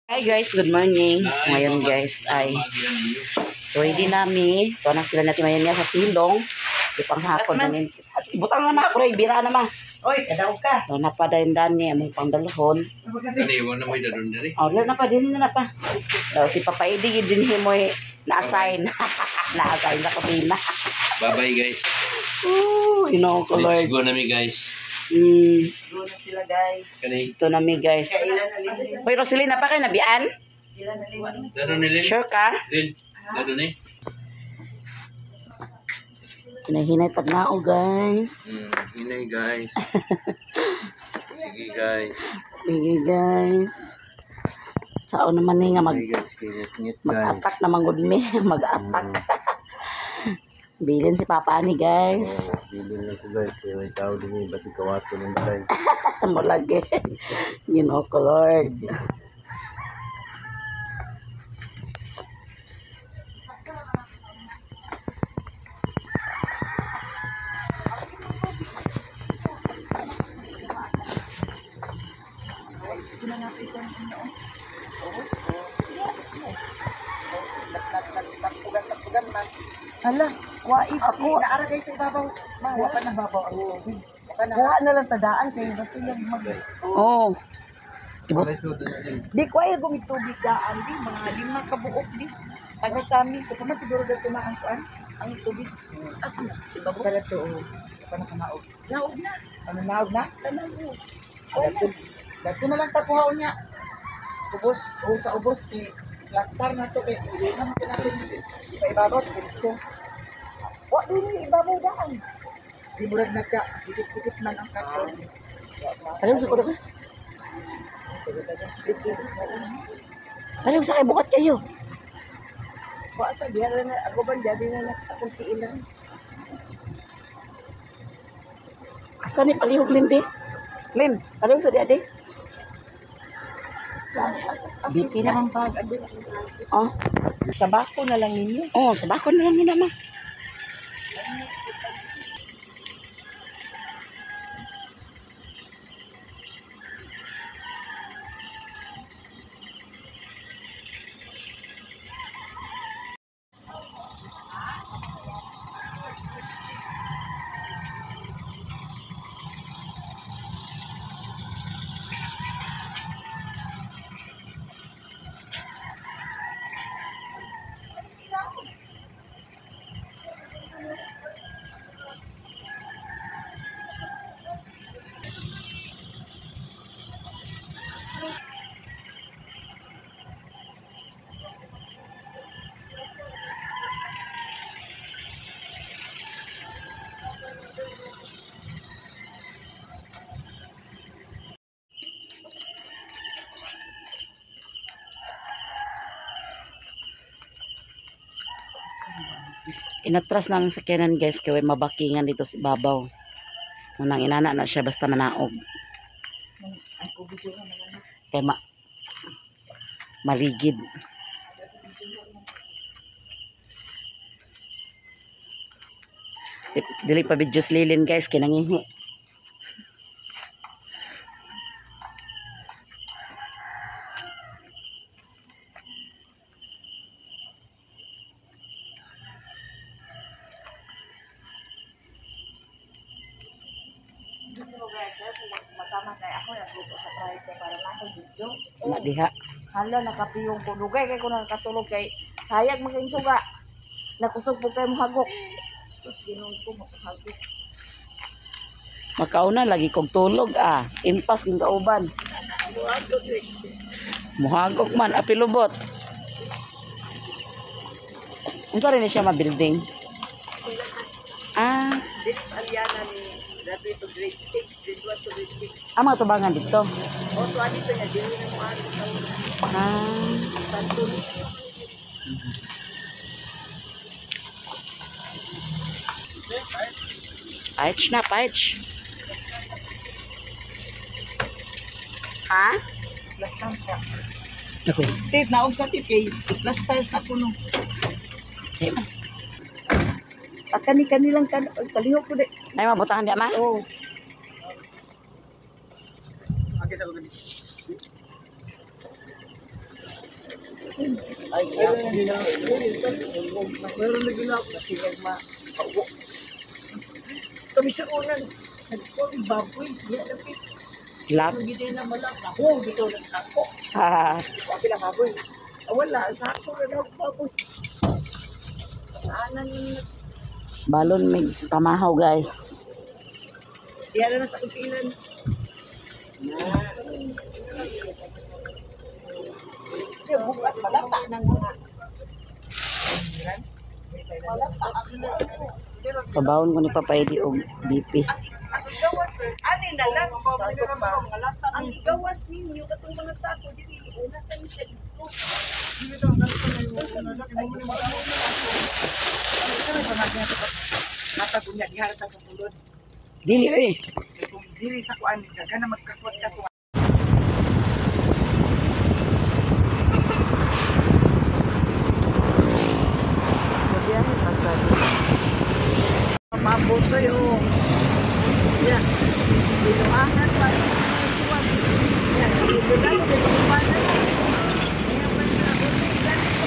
Hi guys, good morning. So, ngayon guys ay ready nami. Ito na sila natin ngayon sa silong. Ipanghakod na nin. Butang na ma, kuray, bira na ma. Oy, kadaog ka. Ito na pa dahil dani, among pangdalhon. Kaniwan na may dadon diri. Oh, na pa, din na pa. So, si Papa Eddie, din mo na-assign. Na-assign sa kusina. Bye-bye guys. Ooh, Ginoo ko Let's Lord. go na mi guys. Go na sila guys. Kani Ito na mi guys. Kailan na lin? Hoy, Rosaline, na pa kayo nabian? Ilan na lin? dadon ni Lin. Sure ka? Lin, dadon ni. Hinahinay tagnao guys. Hinay guys. Sige guys. Sige guys. Sao naman ni nga mag Hinay guys, kingit guys. mag-attack naman gud mi, mag-attack. Bilin si Papa ani guys. Oh, bilin lang ko guys, kaya may tao din eh, basi kawato ng balay. Mo lagi. Ginoo ko Lord. Hala, kuwa'i ako. Naara guys sa ibabaw. Ma, wa pa na babaw ang tubig. Kuha na lang tadaan kay basta yung mag. Oh. Ibot. Di kuwa'i gumit tubig daan di mga lima ka buok di. Tagsami ko pa man siguro dito na ang kuan ang tubig. Asa na? Sa ibabaw. Dala to. Oh. Pa na kanaog. Naog na. Ano naog na? Tanan oh. Dato, dato na lang tapuhaon niya. Ubos, o sa ubos kay plaster na to kay hindi na man natin pa ibabaw diretso. Wa din ni ibabaw daan. Di murag nagka dikit-dikit man ang karton. Alam sa kuno ka? Alam sa kay bukat kayo. Wa sa diha na ako ban jadi na sa kung tiilan. Asta ni palihog Lin di. Lin, palihog sa di ade. BP na. Ang pag Oh, sa bako na lang ninyo. oh, sa bako na lang muna ma. Inatras namin sa kenan guys kay mabakingan dito sa babaw. Unang inana na siya basta manaog. Kay maligid. Dili pa videos lilin guys kay nangihi. Gusto mo guys, kung matama kay ako nagluto sa private para na ako video. Na diha. Hala, nakapiyong ko. Dugay kay ko nakatulog kay hayag man kayong suga. Nakusog po kayo mohagok. Tapos ginon ko makahagok. Makauna lagi kog tulog ah. Impas king kauban. Muhagok man apilubot. Unsa rin ni siya ma-building? Ah, Dito sa Aliana ni graduate to grade 6, grade 1 to grade 6. ah mga tubangan dito. O to dito niya dili na mo ano sa una. Ah, Santo Niño. paich na, paich. Ha? Plaster ka. Ako. Tit naog sa tit kay plaster sa kuno. Ay, ma. Akani kanilang kan palihog ko di. Ay, mabutangan di ma. Oh. Ay, meron na gilap kasi nagma-paubo. Kami sa unan, nagkuha baboy, diya lapit. Lap. Ang na malak, ako, bitaw na sako. Ha. Ako lang baboy. Wala, sako na daw baboy. Saanan Balon may pamahaw guys. Diya na sa kutilan. Kaya bukat malata ng mga. Malata ang mga. Pabawon ko ni Papa Eddie og BP. Ang igawas, ani na lang. Sabi ko pa, ang igawas ninyo, katong mga sako, dili, una kami siya dito. Matag unya, diharata sa sulod. Dili eh. Kung diri sa kuan, gagana magkaswat-kaswat. Sa biyahe, pagkado. Mabot kayo. Yeah. Binuangan pa sa suwat. Yeah. Sundalo, kay pagkupanan. Kaya pa niya, okay, ganito.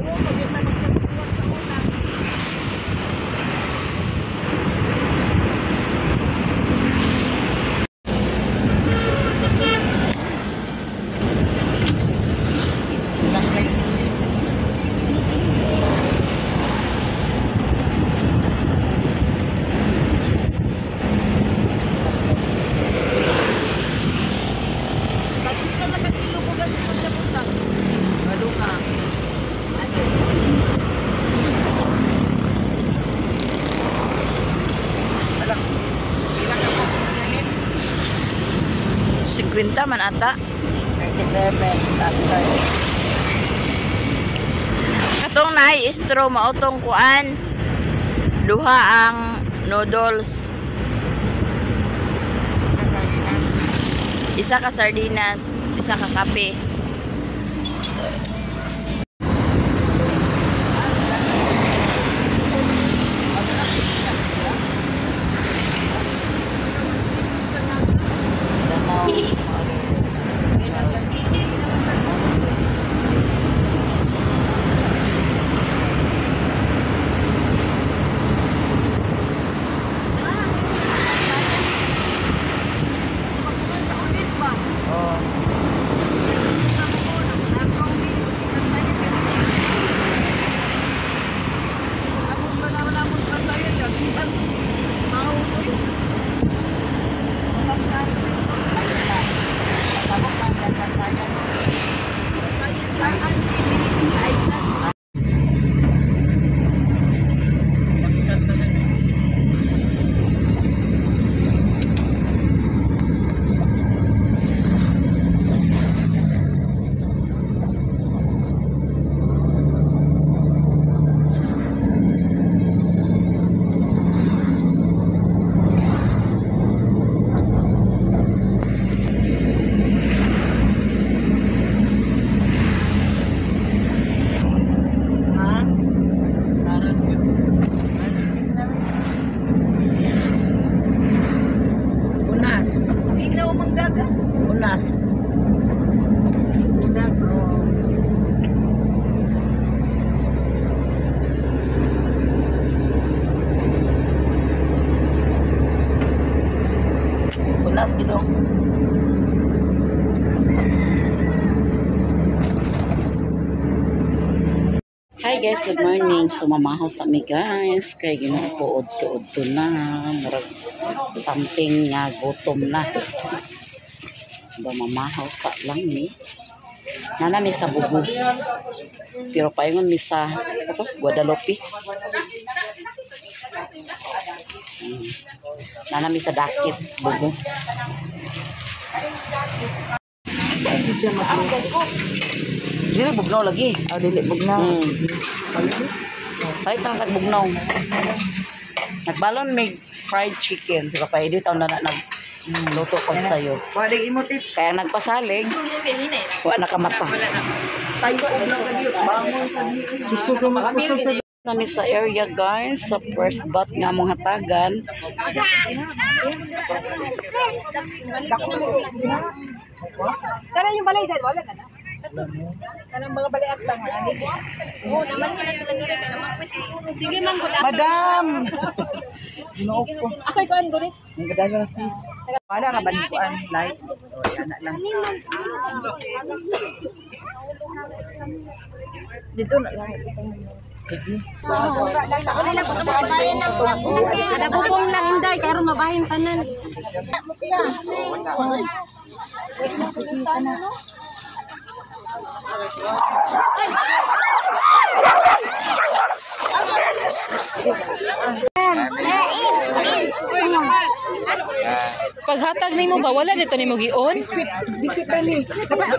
Oo, pag magsuwat-suwat sa una. Tapos na nakakilo ko kasi pagkapunta. Balo ka. Ano? Wala. Ilang ka po, Celine? 50 man ata. 37, last time. Katong naay istro mautong kuan. Duha ang noodles. Isa ka sardinas, isa ka kape. Sa ulit ba? Oh. Unas. Minaw mang dagat. Unas. Unas, oh. Unas gito. Hi guys, good morning. So mamahaw sa mi guys kay Ginoo ko udto-udto na murag something nga gutom na. Ba mamahaw sa lang mi. Nana mi sa Bugo. Pero paingon mi sa ato Guadalupe. Nana mi sa Dakit, Bugo. Dili bugnaw lagi. Ah, dili bugnaw. Palit lang tag bugnaw. Nagbalon may fried chicken. Si Papa Eddie taon na nagluto ko sayo. Waling imutit. Kaya nagpasalig. Wa nakamata. Tayo og lang kadiyo. Bangon sa. Kusog sa kusog sa. Nami sa area guys, sa first bat nga mong hatagan. Tara yung balay dahil wala ka na. Kanang mga balay at bang. Oo, naman sila sila diri kay naman Sige man gud. Madam. Ginoo ko. Ako ikaw ang guri. Ang gadala sis. Wala ra ba ni kuan light? O ana lang. Dito na lang. Sige. Kada bubong lang inday kay aron mabahin tanan. Paghatag nimo ba wala dito nimo gion? Biscuit ba ni?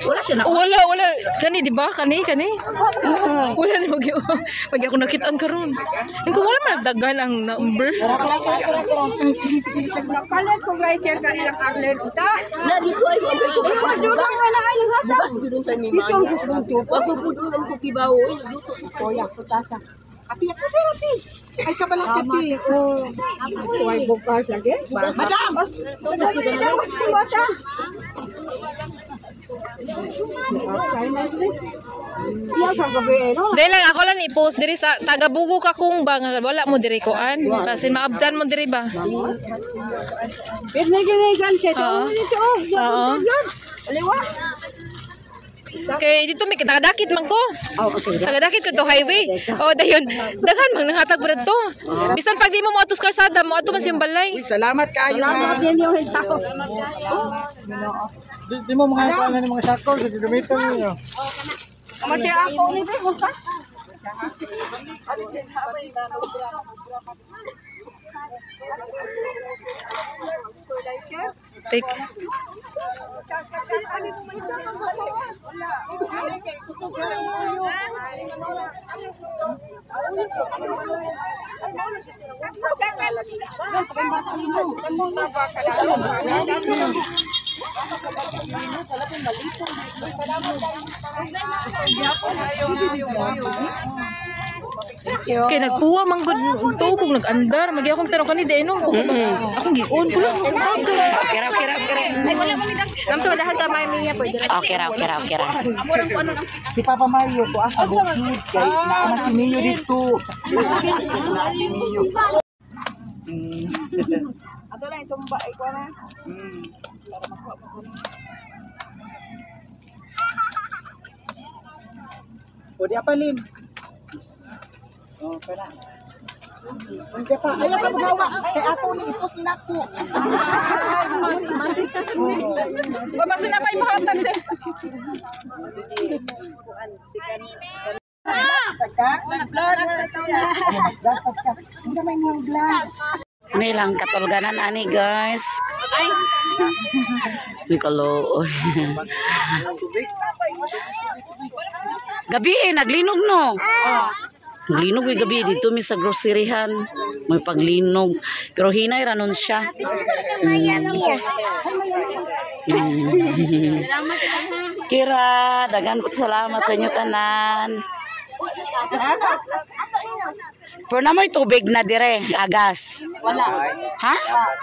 Wala siya na. Wala wala kani di ba kani kani? Wala nimo gion. Pag ako nakitaan karon. Yung kung wala man nagdagan ang number. Kalat ko lighter ka ilang Arlen uta. Na dito ay dulang wala ay hatag. Ati, ati, ati. Ay kabalak ati. Oh. Way bukas lagi. Madam. Dahil lang ako lang i-post diri sa tagabugo ka kung ba nga wala mo diri koan. Kasi maabdan mo diri ba? Pero naginigan siya. Oo. Oo. Oo. Aliwa. Kay dito may tagadakit man ko. Tagadakit ko to highway. Oh, dayon. Daghan man nanghatag pud to. Bisan pag di mo moadto sa kalsada, moadto man siyang balay. Uy, salamat kayo. ha. Yan yung tao. Di mo mga kuan ng mga sakol sa gagamitan ninyo. Matay ako nito buka. Take. Kay nagpuwa man gud tuo kog nag-andar, magi akong tanong kani di no. Akong gion ko lang. Okay ra, okay ra, okay ra. Namto lahat ta may miya pwede. Okay ra, okay ra, okay ra. Si Papa Mario ko asa bukid kay naa man si Mio dito. Naa si Mio. Ato lang itong ba ko na. O di apa lim. Oh, pala. Hindi pa. Ay, sa bugawa. Kay ako ni ipos ni nako. Babasa na pa imahatag si. Saka, nag-vlog ka. Hindi may mga vlog. Nilang katulganan ani guys. May kalooy. Gabi eh, naglinog no. Naglinog may gabi dito mi sa groceryhan. May paglinog. Pero hinay ra nun siya. Kira, dagan po salamat sa inyo tanan. Pero na may tubig na dire, agas. Wala. Ha?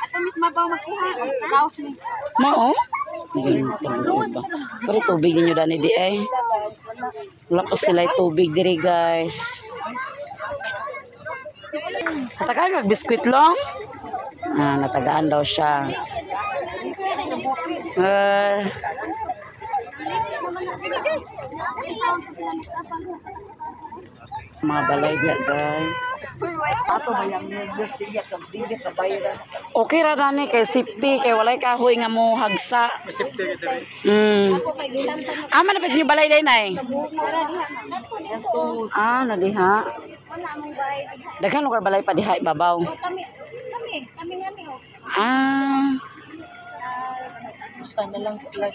Ato mismo pa magkuha. Kaos mi. Mao? Pero tubig ninyo dani di ay. Wala pa sila tubig diri guys. Natagaan kag biskwit long? Ah, natagaan daw siya. Mga balay diya guys. Ato ba yung nervyos diya ka diya ka bayaran. Okay ra dani kay safety kay walay kahoy nga mo hagsa. Safety ka diri. Ama na pwede balay day nay. Ah, na diha. Daghan lugar balay pa diha ibabaw. Kami kami kami nga ni oh. Ah, Gusto na lang sila.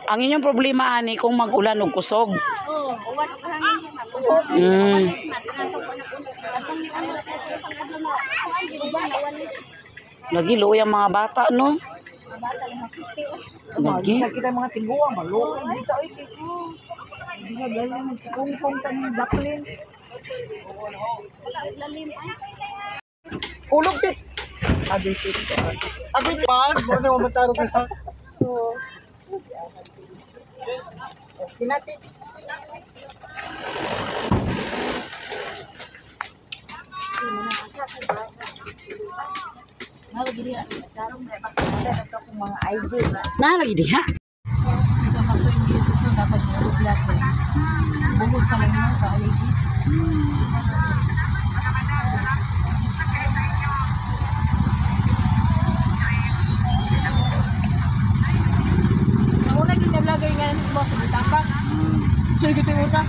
ang inyong problema ani kung mag-ulan og kusog. Oh, uwan og hangin. Atong ni ano sa adlaw na kuan di ba nawalis. Lagi luoy ang mga bata no. Bata lang mapiti oh. Lagi. Sa kita mga tiguang malukay dito ay. Hindi na galing magkungkong taning daklin. Ulog di. Abi Abi Pag, mo na mamataro ka na. Kinati. Nalagi diha. Una gyud na vlogger nga mo sa Bitapak. So gyud yung usa.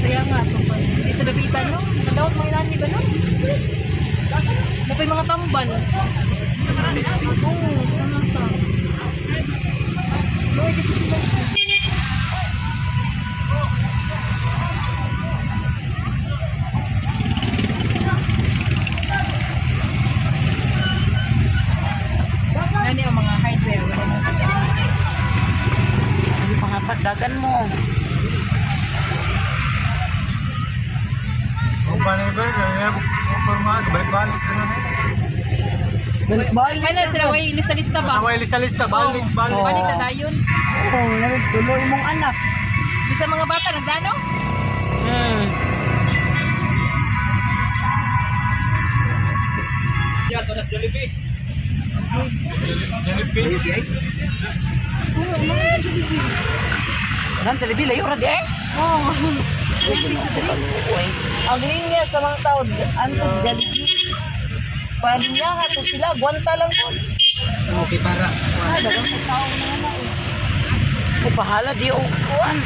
Saya nga to pa. Dito dapitan no. Nadawat mga nani ba no? Napay mga tambal. Oo, tama ka. Luoy dito sila. Nani ang mga hardware wala na sila. Hindi pangatagdagan mo. O paano ba? Kaya forma, balik-balik sila. Balik. Ay na sila way lista-lista ba? Naway lista-lista, balik, balik. Balik na dayon. Oh, tuloy mong anak. Bisa mga bata nagdano? Jollibee. Jollibee. Nan Jollibee layo ra di eh. Ang linya sa mga tao, antod Jollibee. Palinyaha to sila, gwanta lang po. Okay, para. Ah, dagang tao na na. O bahala di og kuan.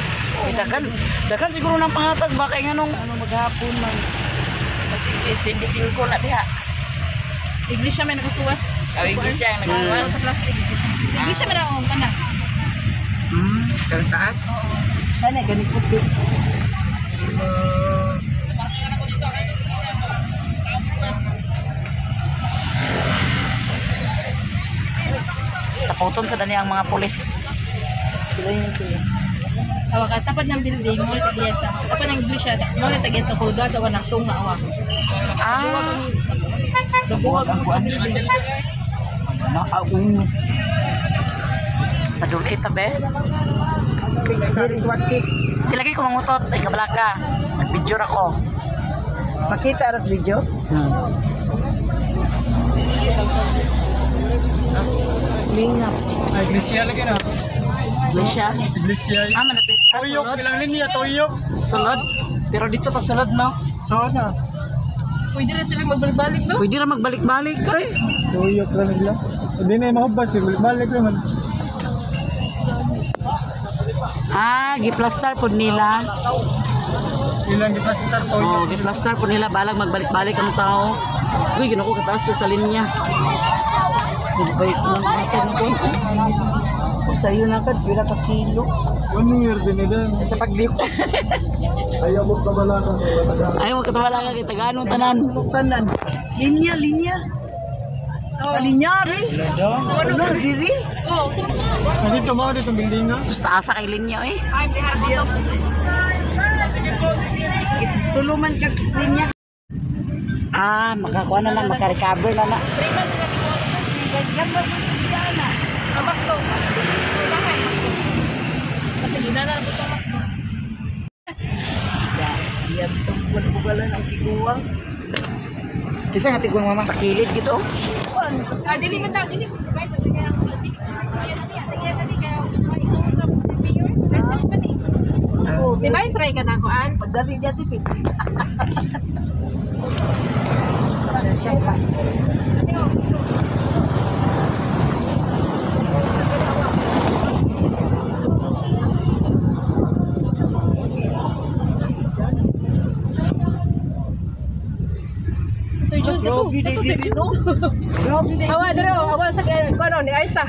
Oy dagan dagan siguro ng pangatag ba kay nganong Ano maghapon man. Si 65 na diha. Iglesia may nakasuwat. Oh, iglesia ang nakasuwat. Sa plastic iglesia. Iglesia may nakasuwat kana. Karang taas? Sana ganit po. sa puton sa dani ang mga pulis. Sila yung sila. Awa ka tapat ng building mo tag sa tapat ng iglesia mo tag to kulga sa wanang tunga awa. Ah, Dabuhag ang sa building. Nakaungo. padulkit ta be. Sa tuwatik. Tilagi ko mangutot ay kabalaka. Nag-video ra ko. Makita aras video? Lingap. Ay, Iglesia lagi na. Iglesia. Iglesia. Ah, manapit. Ah, Tuyok, sulod. ilang linya, tuyok. Sulod. Pero dito pa sulod no. So na. Pwede ra sila magbalik-balik no? Pwede ra magbalik-balik kay. Tuyok lang nila. Hindi na yung mahubas, balik naman. Ah, giplastar pud nila. Ilang giplastar, tuyok. Oh, giplastar pud nila balag magbalik-balik ang tao. Uy, ginoo ko kataas ko sa linya. Nagbalik lang natin ko. O sa iyo na ka, pila ka kilo. 1 year din nila. Sa pagliko. Ayaw mo kabalakan. Ay, mo katawala ka kita gaano tanan. Tanan. Linya, linya. Linya rin. Ano, diri? Oh, so Dito mo, dito building na. Basta asa kay linya eh. ay Tuluman ka linya. Ah, makakuha na lang, makarecover na na. Ang makto. Bahay. Kasi ginana ko to makto. Yan, bugalan ang tiguang. Kisa nga tiguang mama. Pakilid gito. Ah, dili man ta, dili. Kahit kaya dili kaya kaya kaya maisuon sa mayor. Si Vice Ray ka na kuan. Pagdali niya tipid. Sir Jude, Grabe, ito Sir Jude. Grabe na. Awa dero, awa sa kuno ni Arsa.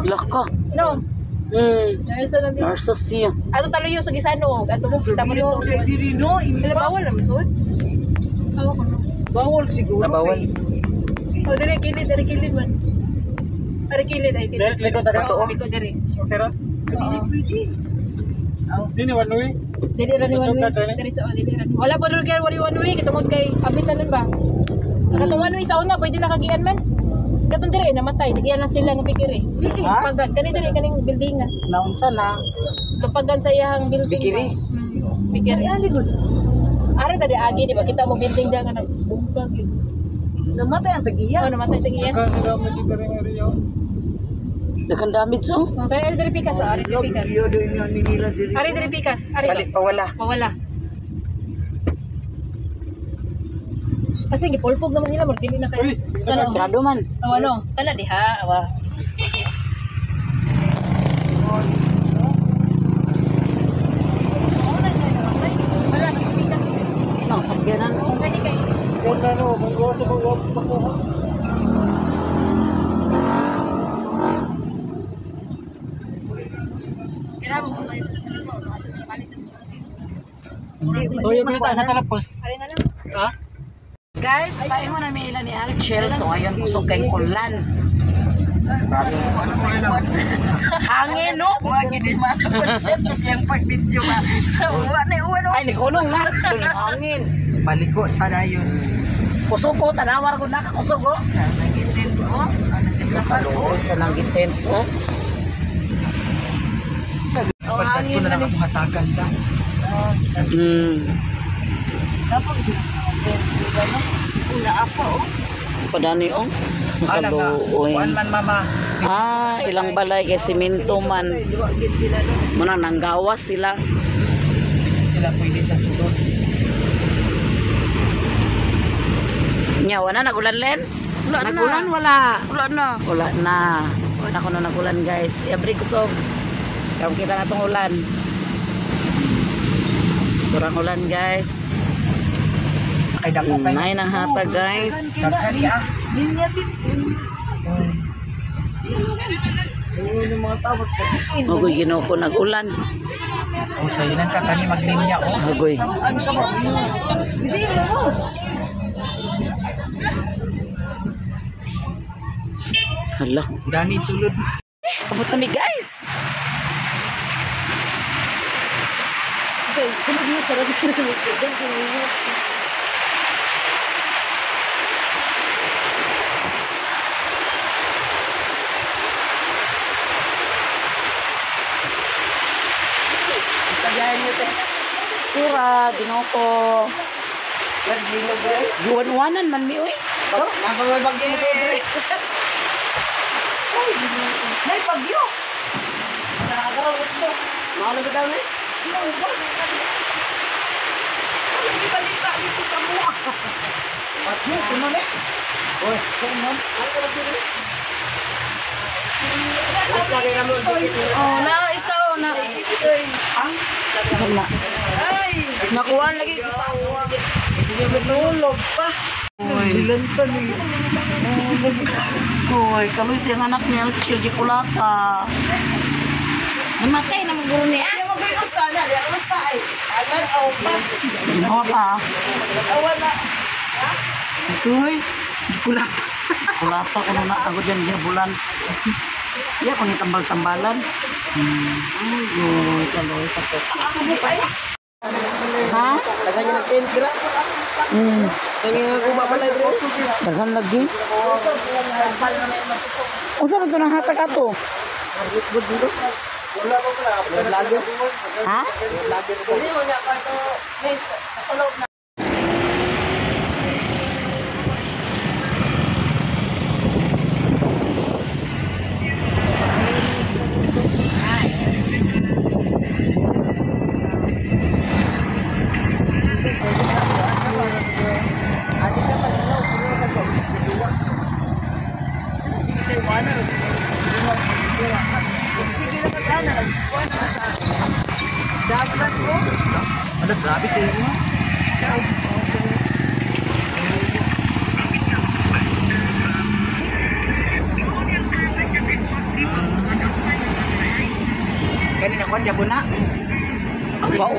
Loko. No. Ni Arsa lang din. Narsa siya. Ato taluyo sa Gisanog, ato mo kita mo dito. Grabe diri no. Wala bawal na masuod. Awa ko no. Bawal siguro. Bawal. Oh, dire kilid, dire kilid man. Ari kilid ay kilid. Direct likod agad. Oo, likod diri. Okay ra? Pwede. Dini one way. Dili ra ni one way. Diri sa dili ra. Wala pa dul kay one way kitungod kay abitan nun ba. Katong one way sa una pwede na kagian man. Katong diri namatay, tagian lang sila nga pikiri. Pagan kani diri kaning building na. Naunsa na. Lupagan sa iyang building. Pikiri. Pikiri. Ari tadi agi di ba kita mo building diyan nga nagbungkag. Namatay ang tagiya. Oh, namatay tagiya. Daghan nila majid ring area. Daghan damage oh. Okay, ari diri pikas, oh, ari diri pikas. Iyo do inyo nila diri. Ari diri pikas, ari. Balik pa wala. Mawala. Kasi gipulpog naman nila, murag dili na kayo. Uy, Kana, Sarado man. oh, ano? Kana diha, awa. Wala, nagpikas. Ang sakyanan oh. Kani kay Wala no, mag-uwa sa mga pakuha. Uy, yung sa talapos. Ari na lang. Ha? Guys, paingon na mi ila ni Alchel. So ngayon kusog kay ulan. Hangin no. Wa gid man yung pag-video ba. Wa na uwan. Ay nikulong na. Hangin. Paliko ta dayon. Kusog ko tanawar ko na kakusog oh. Nakaluoy sa nanggitin oh. Pagkat ko na lang itong hatagan ta. Hmm. Dapat sila sa Una apa oh. Padani oh. Ala nga. Nakaluoy. Kuan man mama. Ah, ilang balay kay simento man. Muna nanggawas sila. Sila pwede sa sulod. Nya wala nagulan len? Wala na. Nagulan wala. Wala na. Wala na. Wala ko na nagulan guys. Every kusog. Karon kita na tong ulan. Kurang ulan guys. Kay dako kay. Nay nang hatag guys. Daghan ah. Linya din. Oo, yung mga tao pagkain. Hugoy Ginoo ko nagulan. O sayo nang ka kani maglinya oh. Hugoy. Hindi mo. Hala. Dani sulod. Abot kami guys. Okay, sunod niyo sarap. Tira, Ginoo ko. Nagginog dai. Giwan-wanan man mi oy. Nasa may bagyo mo sulod dai. Nay bagyo. Sa karon utso. Mao na bitaw ni. Hindi balita dito sa mua. Bagyo kuno ni. Oy, sa inon. Basta kay ramon dikit. Oh, na isa oh, na. Unsa na? Ay, Nakuha lagi. sige matulog pa. Bilantan ni. Hoy, kaloy siyang anak ni Alchil di kulata. Namatay na maguro niya. Ay, magay usa na, di usa ay. Anan aw pa. Ginawa pa. Awa na. Tuy, kulata. Kulata ko na ako dyan gihabulan. Iya ko ni tambal-tambalan. Ay, goy, kaloy sa ko. Ha? Daghan nga nag-tent dira. Daghan nga guba pala dira. Daghan lagi. Unsa man to nang hatag ato? Naglitbod dito. Wala pa pala. Vlogger. Ha? Vlogger ko. Sige lang mag-ana, kuan na sa dagman ko. Ano, grabe kayo mo. Kanina kuan jabo na. Ang bao.